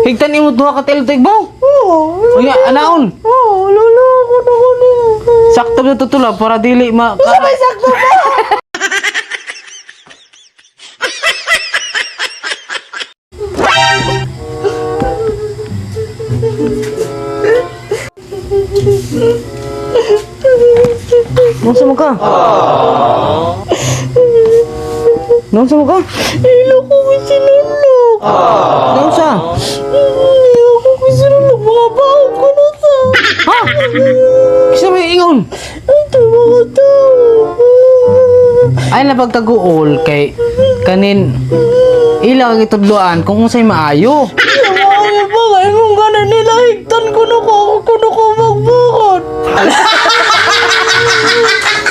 Higtan imo duha ka tiil tigbaw. Oo. Unya, anaon. Oo, lolo ko na ko niya. Sakto ba tutula para dili ma Sa may sakto ba? Nunsa mo ka? Nunsa mo ka? Ilo ko ko sinulog. Nunsa? Ilo ko ko sinulog. Mga baon ko na sa. Ha? Kisa may ingon. Ito mga tao. Ay napagtaguol kay kanin ila kang itudloan kung unsay maayo. Maayo ba? Kaya kung gano'n nila, higtan ko na ko. Ako na ko magbukod.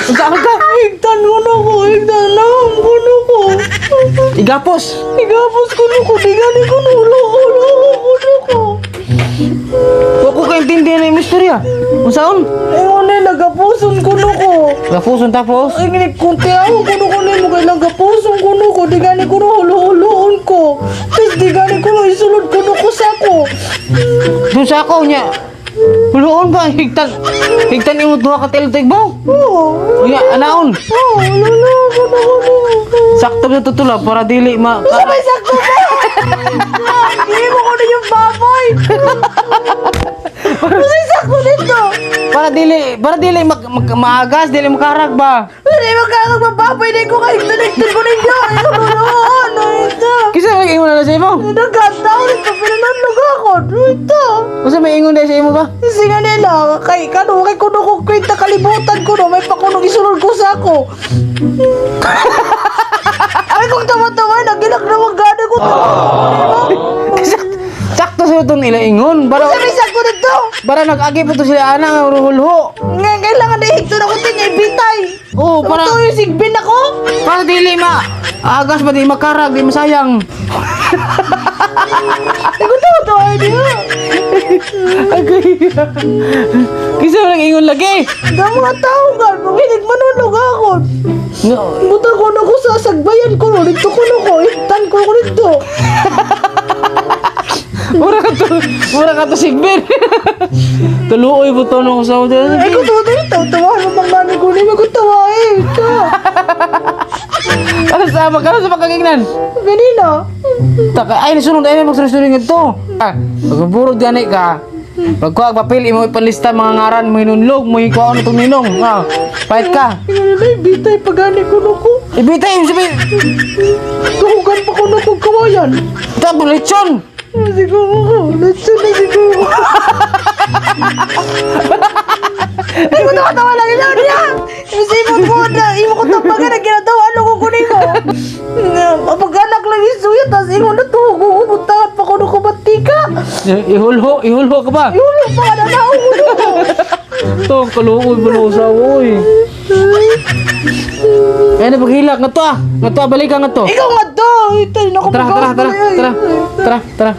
Unsa ka? Higtan ko na ko. Higtan na ko na ko. Igapos. Igapos ko na ko. Di gani ko na. Ulo, ulo, ko na ko. Wa ko kaintindihan na yung istorya. Unsaon? Ingon nila, gapuson ko na ko. Gapuson tapos. Ay, ngini, kung tiyaw ko na ko nimo kay lang gapuson ko na ko. Di gani ko na hulo-huloon ko. Tapos di gani ko na isulod ko na ko sa ko. Dun sa ako niya. Huloon ba higtan higtan imo duha ka tiil tigbaw. Oo. Unya anaon. Oo, lolo ko na ko niya. Sakto ba tutula para dili ma Sa may sakto ba? Hindi mo ko na yung baboy. Kasi sakto nito. para dili mag, mag, maagas, dili makarag ba. Hindi mo kaya magbababoy na ko kahit tinigtin ko ninyo. Ay, ano, ito. Kisa may ingon na sa imo. Nagkataon ito, pinananlog ako. Ito. Unsa may ingon na sa imo ba? Kasi nga nila, kay kano, kay kuno ko kwenta kalibutan ko no, may pakunong isulod ko sa ako. Ay, kung tawa-tawa, nagilak na wag gana ko. Sakto, sakto sa itong ila ingon. Para Kasi may sakto nito. para nag-agi pa to sila ana nga hulho. Nga, kailangan na higto na ko tinya, ibitay. Oo, para Ito yung sigbin ako. para dili ma agas ba di makarag, di masayang. Ay, kung tawa-tawa, hindi ha. Agay. Kisa nang ingon lagi. Ang mga tao nga, mahilig manulog ako. No. Buta ko na ko sa sagbayan ko, no. Dito ko na ko, hitan ko ko dito. Mura ka to sigbin. Tuluoy po to nung sa Ay, kung tawa-tawa, tawa-tawa, ano bang gani ko niya, kung tawa eh. Ito. Ano sa ka sa pagkagignan? Ganina. Taka ay sunod ay magsunod ngadto. Ah, pagburod gani ka. Pagkuha papel imo ipanlista mga ngaran mo hinunlog mo hikuha itong ninong. Ah, pahit ka. Ganina, ibitay pa gani ko na ko. Ibitay mo sabi. Tuhugan pa ko na ko kawayan. Tapos lechon. Siguro ko, lechon na siguro. Ay, kung tawa-tawa lang ina niya. Isipin ko na, imo ko tapagan na ginatawa, ano ko kunin mo. Nga, pag-anak lang isuya, tas imo na tuhugo ko, buntahan pa ko na ko batika. Ihulho, ihulho ka ba? Iulo pa ka na nauulo ko. Ito, kaluoy ba na usawa, oy. Ay, na paghilak nga to ah. Nga to ah, balik ka nga to. Ikaw nga to! Ito, naku, Tara, tara, tara, tara, tara, tara.